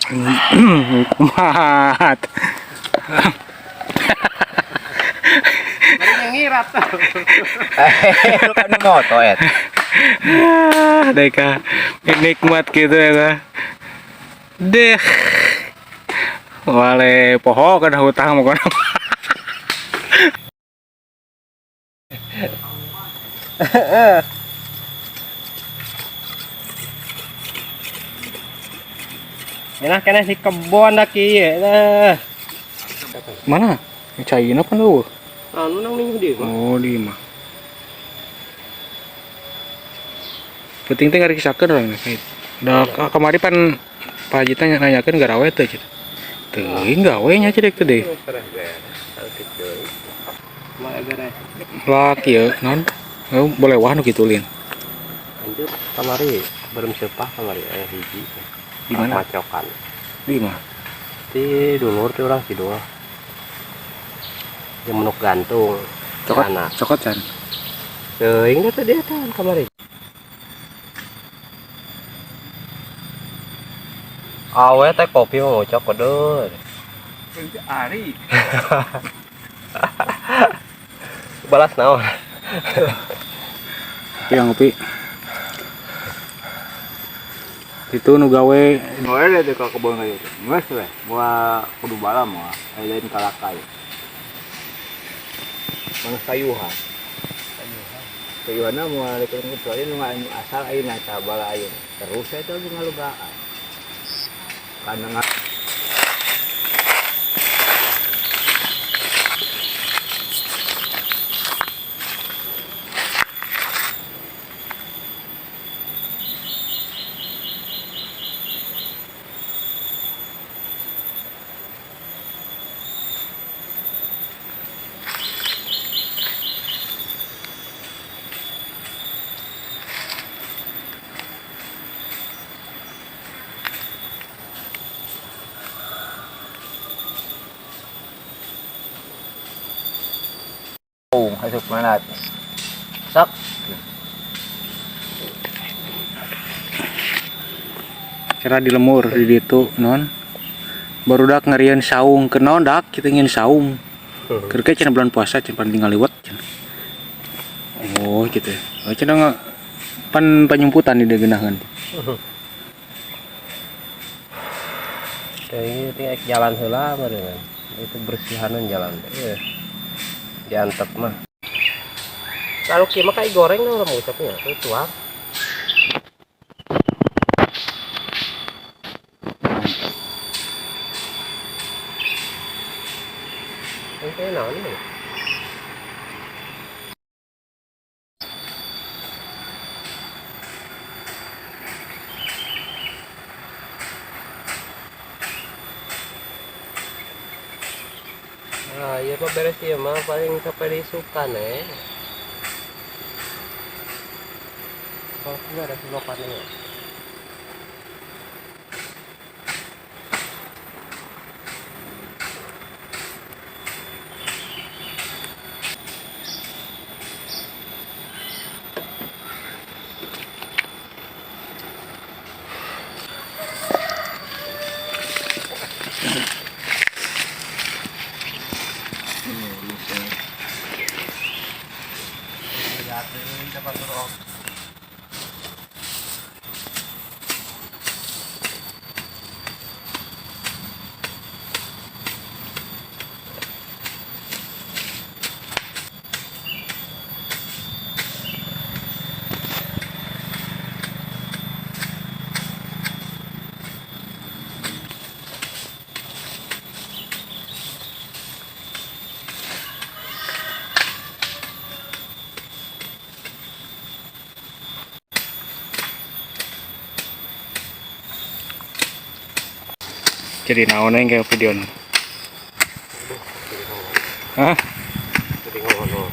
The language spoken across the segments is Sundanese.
Nikmat. Yang ngirat. Eh, lu kan moto et. Ah, Deka nikmat gitu ya. Deh. Wale poho kana hutang mah kana. Nyelah kena si kebon dah kieu teh. Mana? Caina pan eueuh. Anu nang minggu di mah. Oh, di mah. Penting teh ngarikisakeun urang teh. Da kamari pan Pak Haji teh nanyakeun garawe teh cenah. Teuing gawe nya cedek teh deh. Mah beres. Lah kieu naon? Oh, boleh wah nu kitu lin. Lanjut kamari belum sepah kamari aya hiji. Di mana? Macokan. Di mah. Di dulur ti urang kidul. Yang menuk gantung. Cokot, Anak. cokot can. Teuing teh dia teh kamari. Awe teh kopi mah ngocok kedeur. Ari. Balas naon? Yang ngopi. Itu nu gawe Boleh deh ke kebun kayu. Geus we, moal kudu bala moal. Aya lain kalakai. Mana kayuhan. Kayuhanna moal dikeun kecuali nu anu asal ayeuna tah bala ayeuna. Terus eta ge ngalogaan. Kana asup mana? Sok. Cara di lemur di ditu non. Barudak ngerian saung ke naon dak kita ingin saung. Keur ke cenah bulan puasa cenah pan tinggal liwet cenah. Oh gitu. Oh cenah pan panyumputan di dieu geunaheun. Teuing teh jalan heula meureun. Itu bersihanan jalan teh. Ieu. Diantep mah. Lalu kieu mah kayak goreng dong orang ucapnya, itu tuang. Ini kayak naon ini? Nah, iya mah beres ieu mah paling sampai disukan eh. Kalau nggak ada selokannya. Jadi naon yang kayak video nu? Hah? Jadi ngono.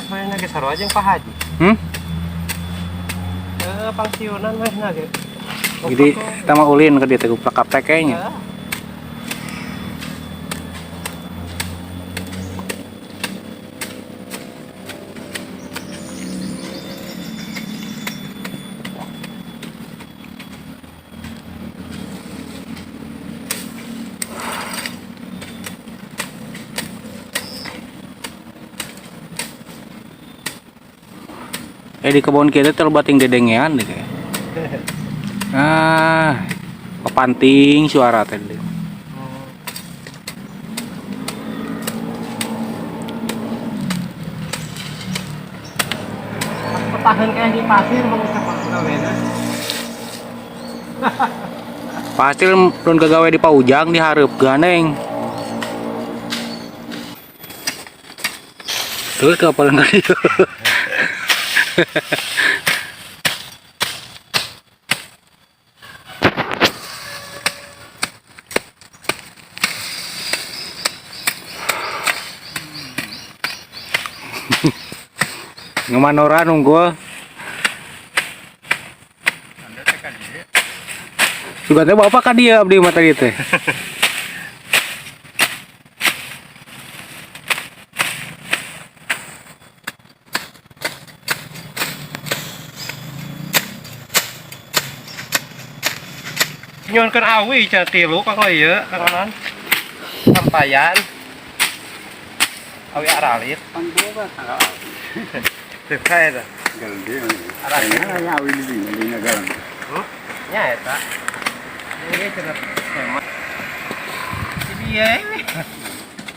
Mana ge sarua jeung Pak Haji. Pangsiunan mah na ge. Jadi kita mah ulin ke dia teh guplak kaplek kayaknya. Di kebun kita terlalu bating dedengean deh kayak. Ah, kepanting suara tadi. Petahan kayak di pasir mau cepat gawena. Pasti lun gagawe di Paujang dihareup ganeng. Terus ke apa lagi? Ngemanora nunggu. Juga teh bapak ka dia abdi mah tadi teh. Nyuhunkeun awi cenah tilu kang ieu kang Anan. Sampayan. Awi aralit. Pan boga tanggal. Teu kae eta. Gede. Kayaknya awi di sini di negara. Nya eta. Ieu cenah tema. Di dieu ini.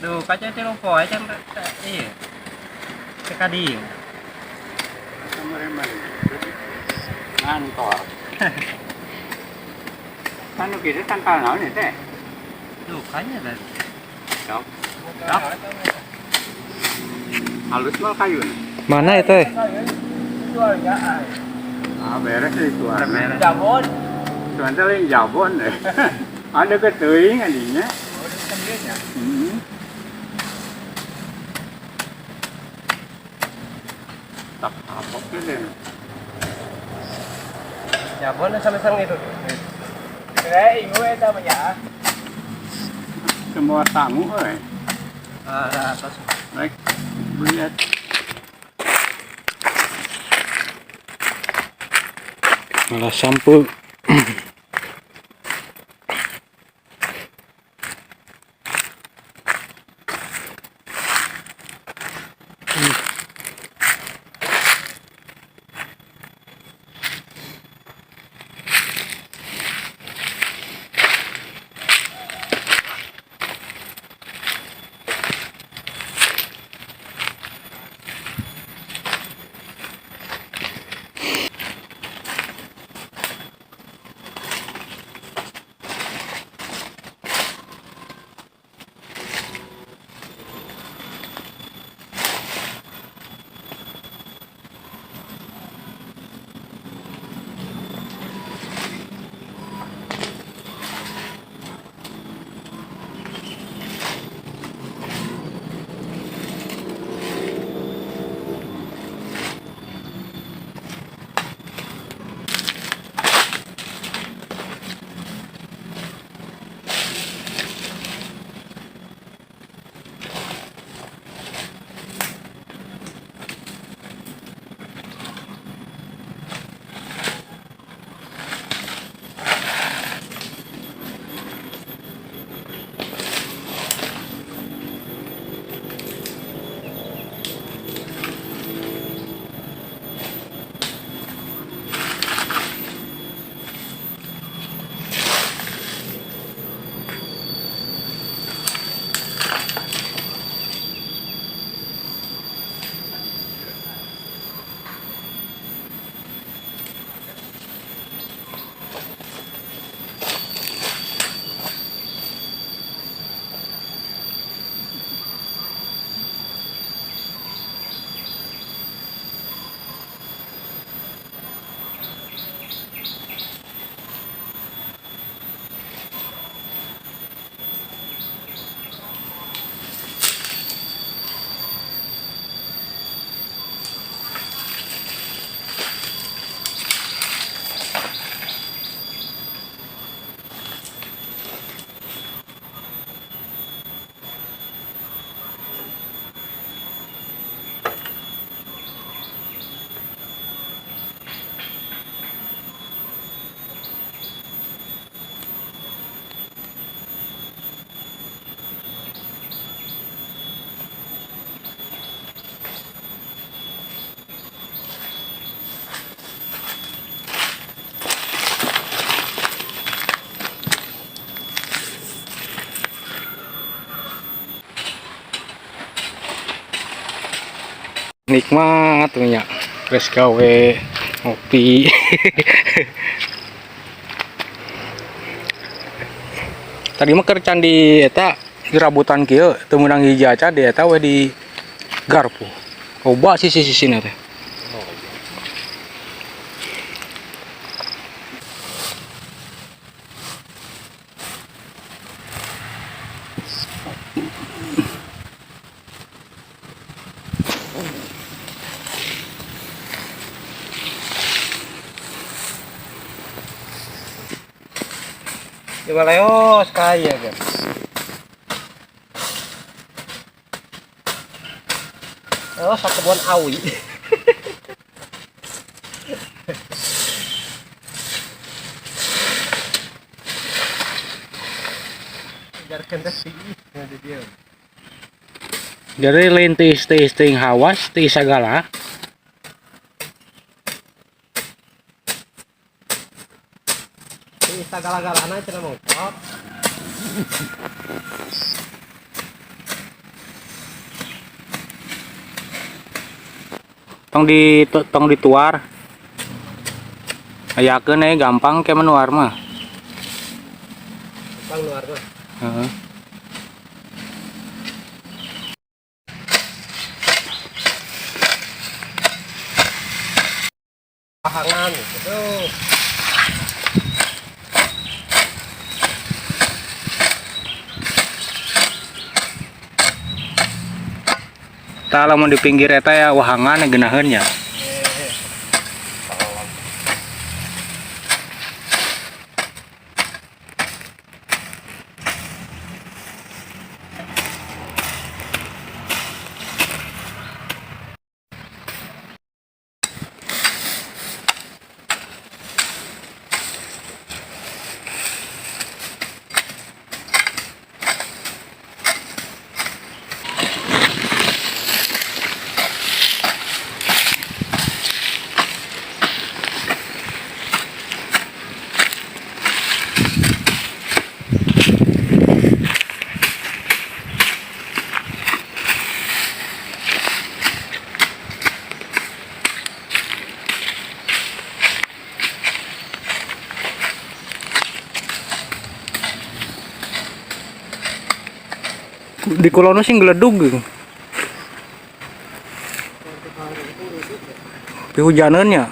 Duh, kaca tilu poe can ieu. Teu ka dieu. Ngantor. Kan kita tangkal naon ya teh? Duh, kanya dah. Dok. Dok. Halus mah kayu. Mana ya teh? Ah, beres sih tuan. Beres. Jabon. Tuan teh lain jabon deh. Ada ke teuing adinya. Tak apa deh. Jabon sampe-sampe itu. Semua tamu euy. Ah, atas. Baik. Beli Malah sampo. Nikmat nya. Geus gawe ngopi. Tadi mah keur can di eta di rambutan kieu teu meunang hiji acan di eta we di garpu. Loba sisi-sisina teh. Coba leos kaya kan. Oh, satu kebun awi. Biarkan teh sih, ada dia. Jadi lain tiis-tiis teuing hawas, tiis sagala. Ini segala-galana cenah mongkok. Tong di tong dituar. Ayakeun we gampang ke menuar mah. Gampang nuar mah. Heeh. Pahangan gitu. Tah lamun di pinggir eta ya wahangan geunaheun nya. Di kulono sih geledug gitu. Pihujaneun nya.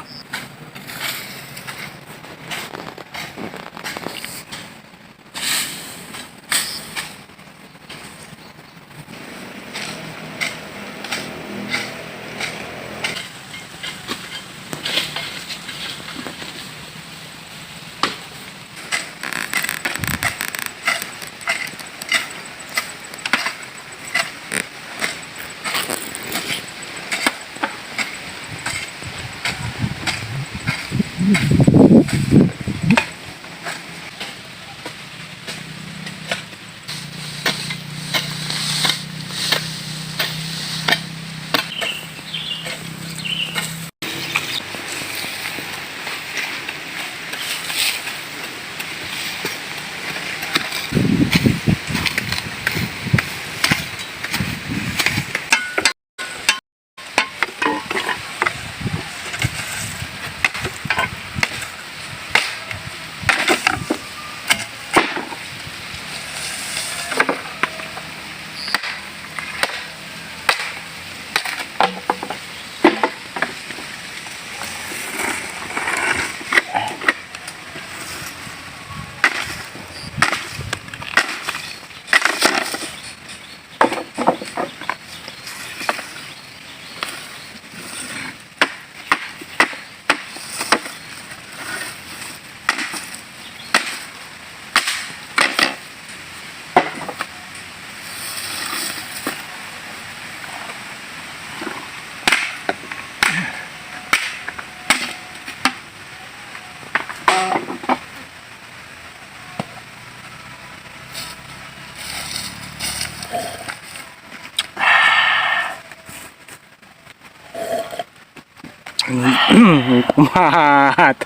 Nikmat.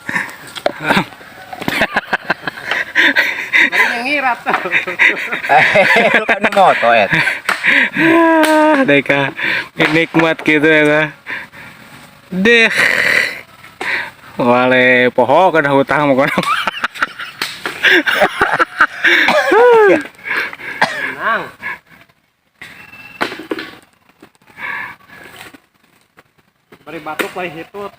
Bari nyengir. rata. Eh, lu kan moto et. Ah, Deka nikmat gitu ya deh. Wale poho kana hutang mah kono. Tenang. Bari batuk lain hitut.